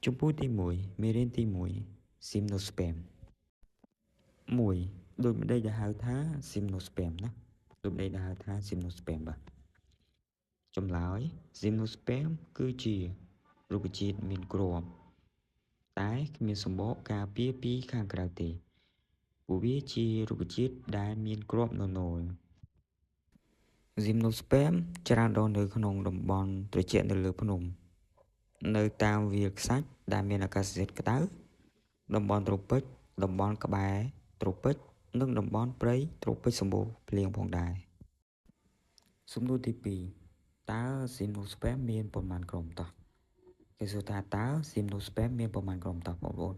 ជំពូកទី1មេរៀនទី1 Gymnosperm 1ដូចម្ដេចដែលហៅថា Gymnosperm ណាដូចម្ដេចដែលហៅថា Gymnosperm បាទចម្លើយ Gymnosperm គឺជារុក្ខជាតិមានគ្រាប់តែគ្មានសម្បកការពារពីខាងក្រៅទេពួកវាជារុក្ខជាតិដែលមានគ្រាប់ននល Gymnosperm ច្រើនដុះនៅក្នុងតំបន់ត្រជាក់នៅលើភ្នំនៅតាមវាលខ្សាច់ដែលមានអាកាសធាតុក្តៅតំបន់ត្រូពិចតំបន់ក្បែរត្រូពិចនិងតំបន់ព្រៃត្រូពិចសម្បូរភ្លៀងផងដែរសំណួរទី2តើ Gymnosperm មានប៉ុន្មានក្រុមតោះគេសួរថាតើ Gymnosperm មានប៉ុន្មានក្រុមតោះបងប្អូន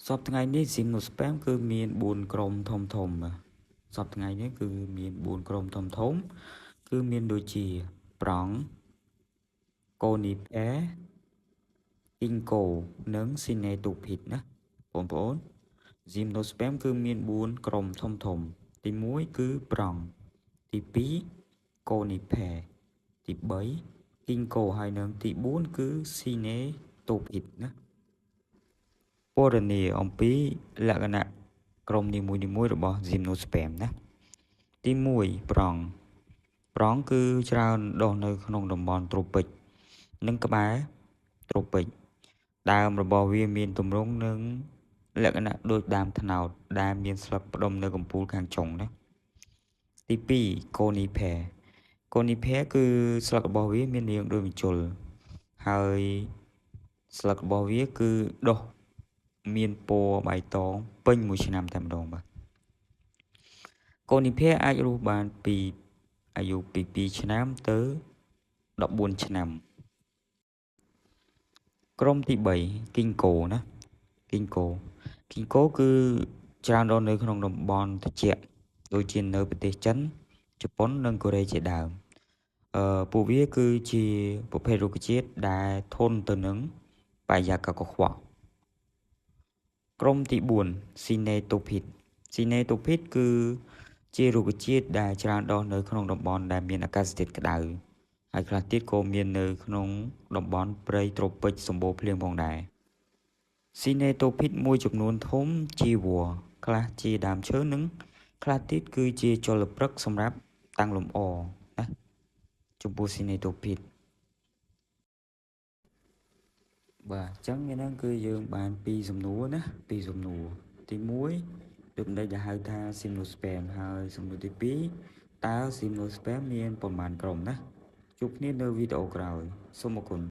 សព្វថ្ងៃនេះ Gymnosperm គឺមាន4ក្រុមធំធំសព្វថ្ងៃនេះគឺមាន4ក្រុមធំធំគឺមានដូចជាប្រង់ Conifer Ginkgo និង Cinetophyte ណាបងប្អូន Gymnosperm គឺមាន4ក្រុមធំធំទី1គឺប្រង់ទី2 Conifer ទី3 Ginkgo ហើយនិងទី4គឺ Cinetophyte ណាពណ៌នាអំពីលក្ខណៈក្រុមនីមួយៗរបស់ Gymnosperm ណាទី1ប្រង់ប្រង់គឺច្រើនដុះនៅក្នុងតំបន់ត្រូពិចនិងក្បែរត្រូពិចដើមរបស់វាមានទម្រង់និងលក្ខណៈដូចដើមត្នោតដែលមានស្លឹកផ្ដុំនៅកំពូលខាងចុងណាទី2 Conifer Conifer គឺស្លឹករបស់វាមានរាងដូចម្ជុលហើយស្លឹករបស់វាគឺដុះមានពណ៌បៃតងពេញមួយឆ្នាំតែម្ដងបាទ Conifer អាចរស់បានពីអាយុពី2ឆ្នាំទៅ14ឆ្នាំក្រុមទី3 Ginkgo ណា Ginkgo Ginkgo គឺច្រើនដុះនៅក្នុងតំបន់ត្រជាក់ដូចជានៅប្រទេសចិនជប៉ុននិងកូរ៉េជាដើមពួកវាគឺជាប្រភេទរុក្ខជាតិដែលធន់ទៅនឹងបរិយាកាសកខ្វក់ក្រុមទី4 Cinetophyte Cinetophyte គឺជារុក្ខជាតិដែលច្រើនដុះនៅក្នុងតំបន់ដែលមានអាកាសធាតុក្តៅហើយខ្លះទៀតក៏មាននៅក្នុងតំបន់ព្រៃត្រូពិចសម្បូរភ្លៀងផងដែរ Cinetophyte មួយចំនួនធំជាវល្លិខ្លះជាដើមឈើនិងខ្លះទៀតគឺជាចលព្រឹកសម្រាប់តាំងលម្អណាចំពោះ Cinetophyte បាទអញ្ចឹងថ្ងៃហ្នឹងគឺយើងបានពីរសំណួរណាពីរសំណួរទី1ដូចម្ដេចដែលហៅថា Gymnosperm ហើយសំណួរទី2តើ Gymnosperm មានប៉ុន្មានក្រុមណាជួបគ្នានៅវីដេអូក្រោយសូមអរគុណ